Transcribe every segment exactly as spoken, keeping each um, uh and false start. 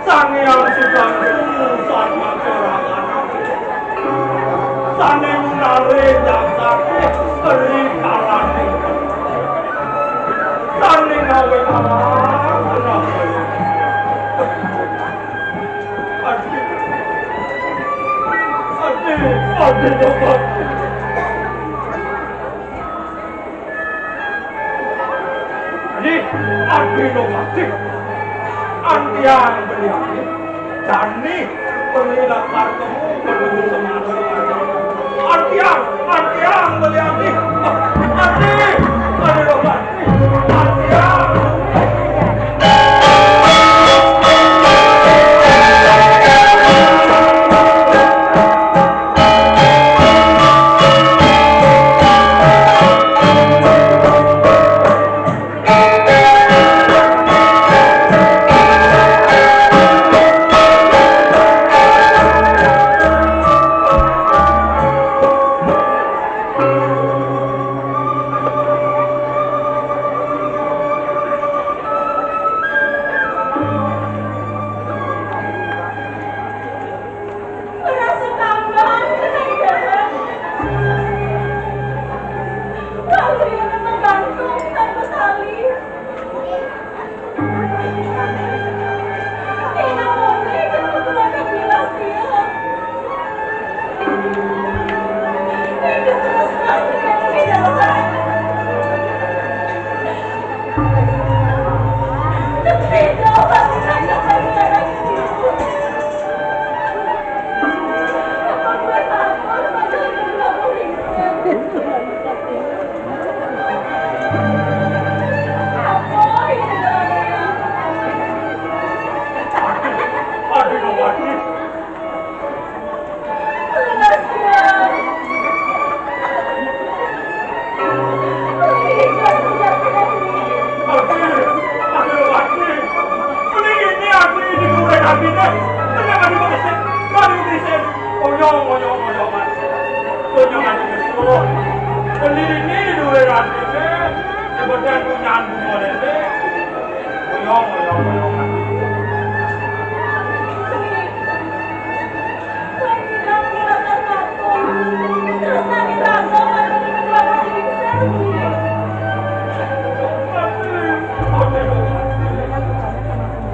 Sang Hyang Sutan Pusat Macorakan. Sane munare jagat ri kalaning. Sane ngawe alang. Adi, adi, adi, adi. Adi, adi, no, adi. Antiang beli adi. Jani beli lakar temu, beli semadu. Antiang, antiang beli adi. Adi, adi, no, adi. Antiang. Merasa tambah kenaikan. Lalu ia menggantung tanpa tali. Ina mungkin kebetulan bilas dia. Ini terus lagi dari dalam. Tapi jauh lagi hanya dari anak itu. Onyong, onyong, onyong, Mas. Onyong, Mas. Beli ini duwe rantine, sebentar punyaan bunga dene. Onyong, onyong, onyong, Mas.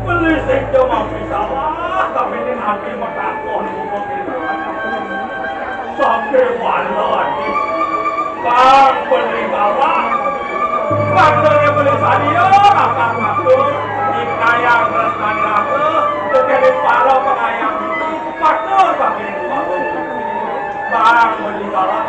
Beli sing cuma salah, tapi ini nanti mau takon. Sampai malam. Bang beli bawah. Bang beli beli sadia, rakan matur. Ikayang tresnani raga, kekene para pengayang itu, matur bang beli bawah. Bang beli bawah.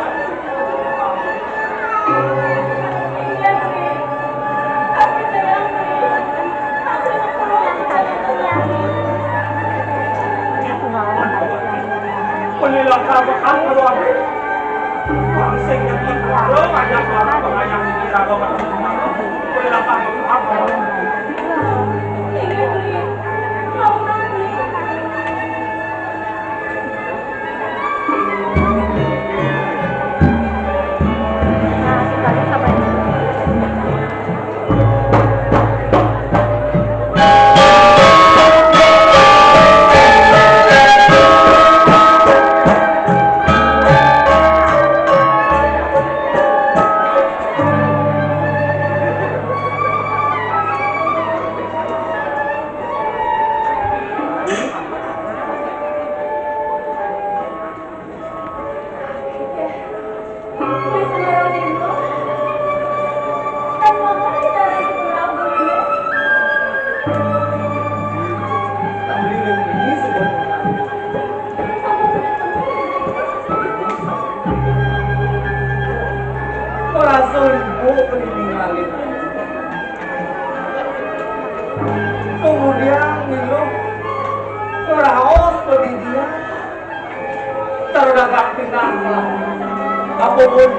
Ora selingkuh pendidikan. Kemudian ngilu ngeraos pendidikan. Terdapat pinang. Apa pun.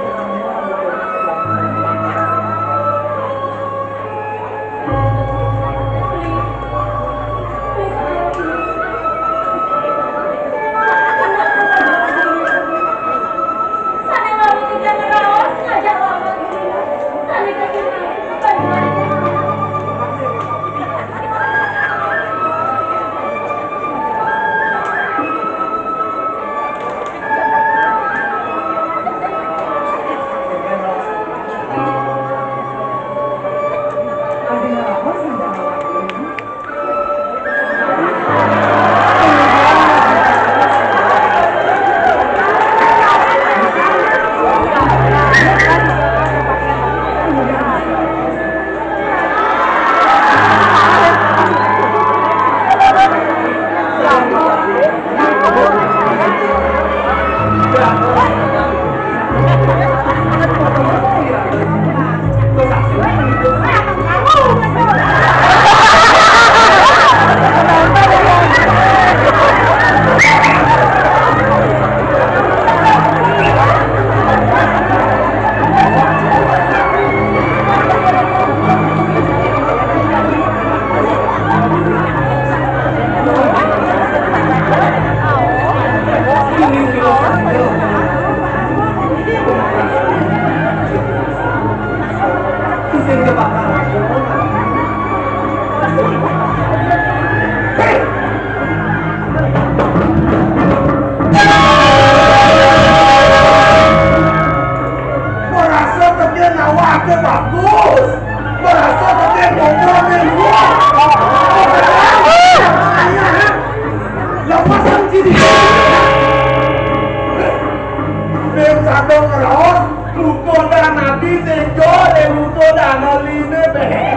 Dong raos, buto dan nabi tejo, deh buto dan aline beh.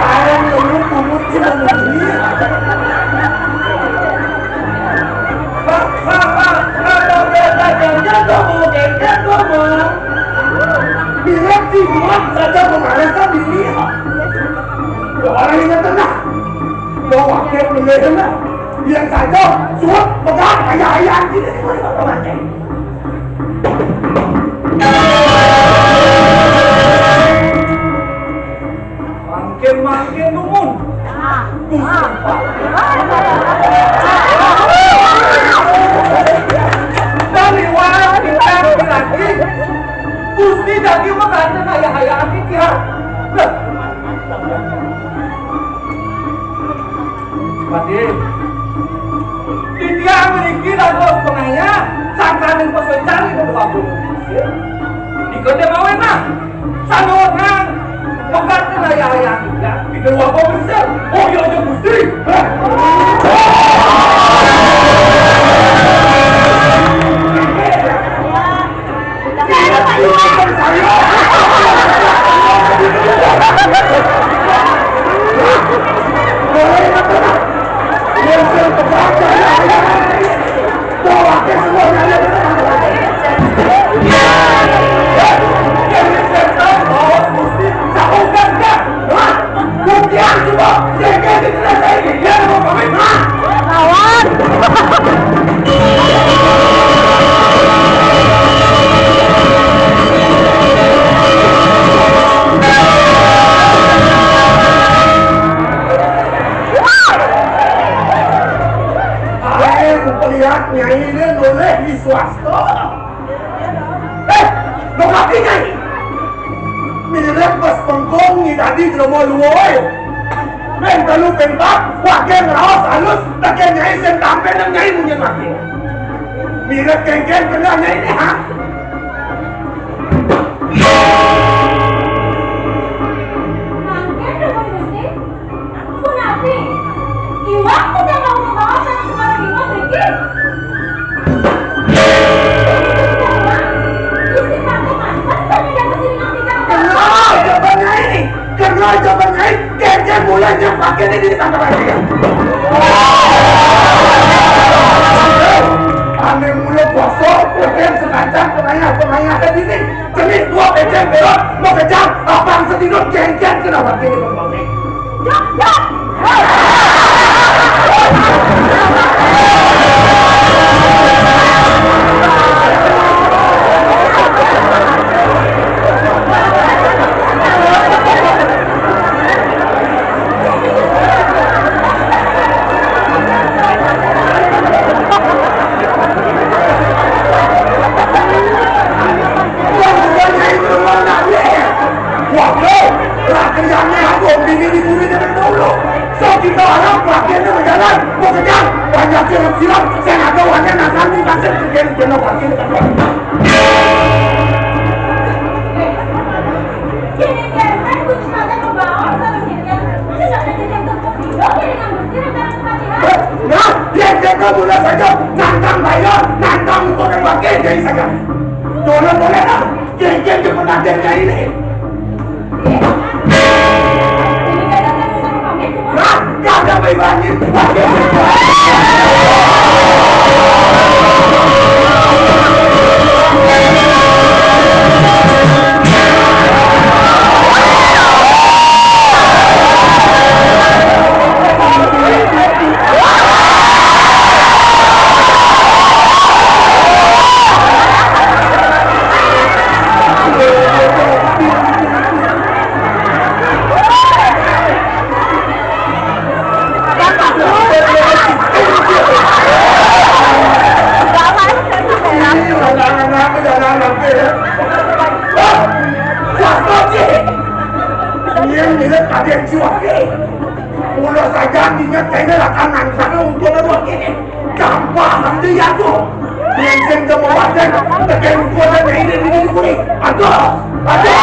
Ayo dulu pungut di mana ini? Pak, pak, pak, kalau beda jangan ngomong, jangan ngomong. Bilang si Juan saja mengarahkan diri. Orang ingat tenang. Bawa ke pelihara. Biar saja, suap, pegang, ayah-ayah, gini, gini, gini, gini. Mangkin, mangkin, dumun. Dari wajah kita lagi. Gusti jadi mengganti ayah-ayah kita. Nah. Pati, titiang mriki dados pangayah, sangkaning pasocan ing Prabu Mesir. Nika déwéna, sanuwunang, mekaten ayah-ayah titiang, ing Prabu Mesir. Oh, iya, iya, Gusti. Hah? Lawan. Ae, ku pelihat Nyai ne nolih di swasta. Eh, lokasi, Nyai. Mirip pas pengkong ni tadi jero luwoi. Ping telu ping pat, wage ngraos alus, tekén Nyai sing tampi nang Nyai munyin wage. Mirip kéngkén kena Nyai ne, ha? Mangkin, Ratu Gusti. Punapi? Iwang kita mau membawa sanak kepala bima mriki. Gusti Prabu manten sami dados ing ampita. Kena jaban Nyai, kena jaban Nyai, kéngkén mula nyang pakai ini di tangga lagi. Ane mula kosong, kéngkén sekancan pengayah-pengayah dini. Cenik dua becek belok, mau kejar, abang sedino kéngkén kena pakai ini. Dak, dak. Waduh, latihannya aku bini di buri dengan dulu. So kita orang latihannya berjalan, mau kejar, banyak siram-siram, saya nggak tahu hanya nasan di pasir, kerjaan jenuh pasir. Nah, dia jaga bola saja, nantang bayar, nantang untuk dan wakil jadi saja. Tolong boleh lah, dia jaga pengantinnya ini. Hah? Kagak mau ibaratnya. Ini anak-anak, anak-anak, ya. Wah, wah, kok, Cik? Iya, ini tadi yang cuak, ya. Mula saja ingat kayaknya lah kanan sana untuk ada ini. Gampang aja ya tuh. Yang sing ke bawah dan tekan kuat dan ini, ini, ini, ini. Aduh, aduh.